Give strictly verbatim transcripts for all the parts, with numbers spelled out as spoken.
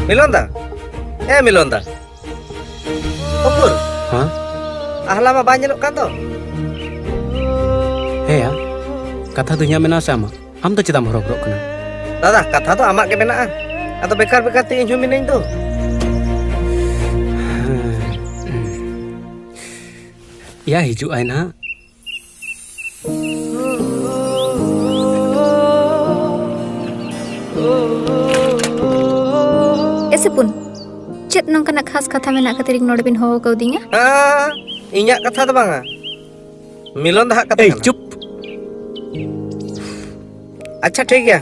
ᱢᱤᱞᱚᱱ ᱫᱟ, ᱮ ᱢᱤᱞᱚᱱ ᱫᱟ, ᱩᱠᱩᱨ? ᱦᱮᱸ? ᱟᱦᱞᱟ ᱢᱟ ᱵᱟᱭ ᱧᱮᱞᱚᱜ ᱠᱟᱱ ᱫᱚ᱾ ᱦᱮᱸᱭᱟ, ᱠᱟᱛᱷᱟ ᱫᱚ ᱤᱧᱟᱹᱜ ᱢᱮᱱᱟᱜᱼᱟ ᱥᱮ ᱟᱢᱟᱜ? ᱟᱢ ᱫᱚ ᱪᱮᱫᱟᱜ ᱮᱢ ᱦᱚᱨᱚᱵᱚᱨᱚᱜ ᱠᱟᱱᱟ? ᱫᱟᱫᱟ, ᱠᱟᱛᱷᱟ ᱫᱚ ᱟᱢᱟᱜ ᱜᱮ ᱢᱮᱱᱟᱜᱼᱟ, ᱟᱫᱚ ᱵᱮᱠᱟᱨ ᱵᱮᱠᱟᱨ ᱛᱮ ᱤᱧ ᱦᱚᱸ ᱢᱤᱱᱟᱹᱧ ᱫᱚ᱾ ᱭᱟ, ᱦᱤᱡᱩᱜ ᱟᱭ ᱱᱟᱦᱟᱜ᱾ ᱮ ᱥᱤᱯᱩᱱ, ᱪᱮᱫ ᱱᱚᱝᱠᱟᱱᱟᱜ ᱠᱷᱟᱥ ᱠᱟᱛᱷᱟ ᱢᱮᱱᱟᱜ ᱠᱷᱟᱹᱛᱤᱨ ᱤᱧ ᱱᱚᱰᱮ ᱵᱤᱱ ᱦᱚᱦᱚ ᱠᱟᱣᱫᱤᱧᱟ? ᱦᱮᱸ, ᱤᱧᱟᱹᱜ ᱠᱟᱛᱷᱟ ᱫᱚ ᱵᱟᱝᱟ, ᱢᱤᱞᱚᱱ ᱫᱟ ᱦᱟᱜ ᱠᱟᱛᱷᱟ ᱮᱭ, ᱠᱟᱱᱟ᱾ ᱪᱩᱯ! ᱟᱪᱪᱷᱟ, ᱴᱷᱤᱠ ᱜᱮᱭᱟ,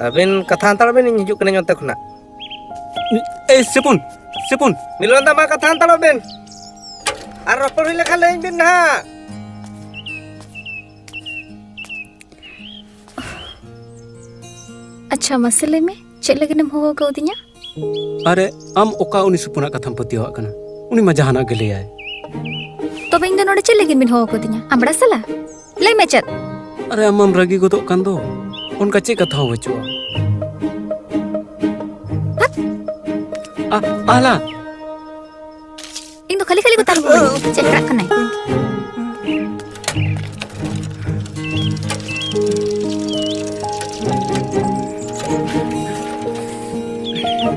ᱟᱹᱵᱤᱱ ᱠᱟᱛᱷᱟ ᱦᱟᱛᱟᱲ ᱵᱤᱱ, ᱤᱧ ᱦᱤᱡᱩᱜ ᱠᱟᱹᱱᱟᱹᱧ ᱚᱱᱛᱮ ᱠᱷᱚᱱᱟᱜ᱾ ᱮᱭ, ᱥᱤᱯᱩᱱ, ᱥᱤᱯᱩᱱ! ᱢᱤᱞᱚᱱ ᱫᱟ, ᱢᱟ ᱠᱟᱛᱷᱟ ᱦᱟᱛᱟᱲᱚᱜ ᱵᱤᱱ, ᱟᱨ ᱨᱚᱯᱚᱲ ᱦᱩᱭ ᱞᱮᱠᱷᱟᱱ ᱞᱟᱹᱭᱟᱹᱧ ᱵᱤᱱ ᱱᱟᱦᱟᱜ᱾ ᱟᱪᱪᱷᱟ, ᱢᱟᱥᱮ ᱞᱟᱹᱭ ᱢᱮ, ᱪᱮᱫ ᱞᱟᱹᱜᱤᱫ ᱮᱢ ᱦᱚᱦᱚ ᱠᱟᱣᱫᱤᱧᱟ? ᱟᱨᱮ, ᱟᱢ ᱚᱠᱟ ᱩᱱᱤ ᱥᱩᱯᱩᱱᱟᱜ ᱠᱟᱛᱷᱟᱢ ᱯᱟᱹᱛᱭᱟᱹᱣᱟᱜ ᱠᱟᱱᱟ? ᱩᱱᱤ ᱢᱟ ᱡᱟᱦᱟᱱᱟᱜ ᱜᱮ ᱞᱟᱹᱭᱟᱭ᱾ ᱛᱚᱵᱮ ᱤᱧ ᱫᱚ ᱱᱚᱰᱮ ᱪᱮᱫ ᱞᱟᱹᱜᱤᱫ ᱵᱤᱱ ᱦᱚᱦᱚ ᱠᱟᱣᱫᱤᱧᱟ? ᱟᱢᱵᱽᱲᱟ ᱥᱟᱞᱟ? ᱞᱟᱹᱭ ᱢᱮ ᱪᱮᱫ? ᱟᱨᱮ, ᱟᱢ ᱢᱟᱢ ᱨᱟᱹᱜᱤ ᱜᱚᱫᱚᱜ ᱠᱟᱱ ᱫᱚ, ᱚᱱᱠᱟ ᱪᱮᱫ ᱠᱟᱛᱷᱟ ᱦᱚᱸ ᱵᱟᱹᱪᱩᱜᱼᱟ᱾ ᱟ, ᱟᱦᱞᱟ! ᱤᱧ ᱫᱚ ᱠᱷᱟᱹᱞᱤ ᱠᱷᱟᱹᱞᱤ ᱠᱚ ᱛᱟᱞ ᱠᱚᱣᱟᱧ᱾ ᱪᱮᱦᱨᱟᱜ ᱠᱟᱱᱟᱭ᱾